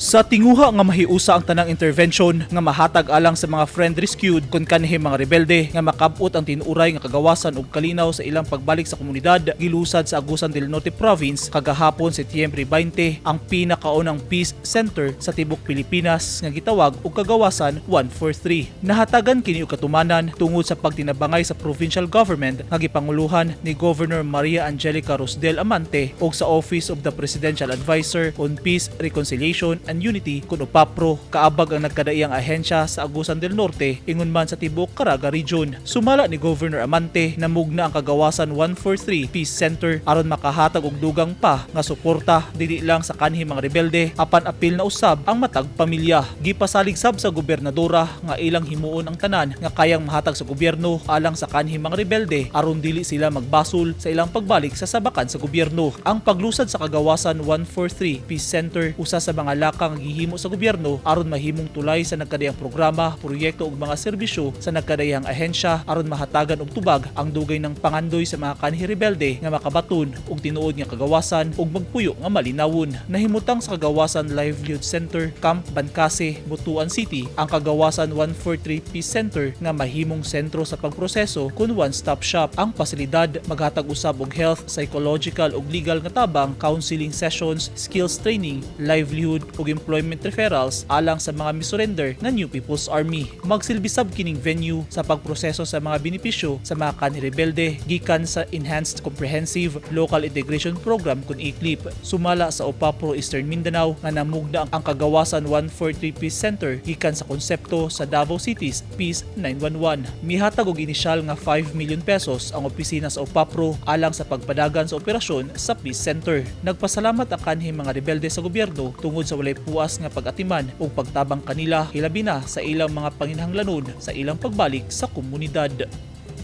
Sa tinguha nga mahiusa ang tanang intervention nga mahatag alang sa mga friend rescued kon kanhi mga rebelde nga makabot ang tinuray nga kagawasan ug kalinaw sa ilang pagbalik sa komunidad, gilusad sa Agusan del Norte Province kagahapon, Setyembre 20, ang pinakaunang peace center sa tibok Pilipinas nga gitawag og Kagawasan 143. Nahatagan kini og katumanan tungod sa pagtinabangay sa provincial government nga gipanguluhan ni Governor Maria Angelica Rosdel Amante ug sa Office of the Presidential Advisor on Peace, Reconciliation and Unity kun OPAPRO, kaabag ang nagkadaiyang ahensya sa Agusan del Norte ingon man sa tibuok Caraga Region. Sumala ni Governor Amante, namugna ang Kagawasan 143 Peace Center aron makahatag og dugang pa nga suporta dili lang sa kanhi mga rebelde apan apil na usab ang matag pamilya. Gipasalig sab sa gobernadora nga ilang himuon ang tanan nga kayang mahatag sa gobyerno alang sa kanhi mga rebelde aron dili sila magbasol sa ilang pagbalik sa sabakan sa gobyerno. Ang paglusad sa Kagawasan 143 Peace Center usa sa mga lakang nga gihimo sa gobyerno aron mahimong tulay sa nagkadayang programa, proyekto ug mga serbisyo sa nagkadayang ahensya aron mahatagan og tubag ang dugay ng pangandoy sa mga kanhi rebelde nga makabaton og tinuod nga kagawasan ug magpuyo nga malinawon. Nahimutang sa Kagawasan Livelihood Center, Camp Bancasi, Butuan City ang Kagawasan 143 Peace Center nga mahimong sentro sa pagproseso kun one-stop shop. Ang pasilidad maghatag usab og health, psychological ug legal nga tabang, counseling sessions, skills training, livelihood ug employment referrals alang sa mga misurrender nga New People's Army. Magsilbi sab kining venue sa pagproseso sa mga benepisyo sa mga kanhi rebelde gikan sa Enhanced Comprehensive Local Integration Program kun ECLIP. Sumala sa OPAPRO Eastern Mindanao nga namugna ang Kagawasan 143 Peace Center gikan sa konsepto sa Davao City's Peace 911. Mihatag og inisyal nga 5 million pesos ang opisina sa OPAPRO alang sa pagpadagan sa operasyon sa Peace Center. Nagpasalamat ang kanhi mga rebelde sa gobyerno tungod sa walay puas nga pag-atiman ug pagtabang kanila, hilabi na sa ilang mga panginahanglanon sa ilang pagbalik sa komunidad.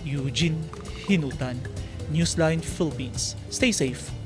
Eugene Hinutan, Newsline Philippines. Stay safe.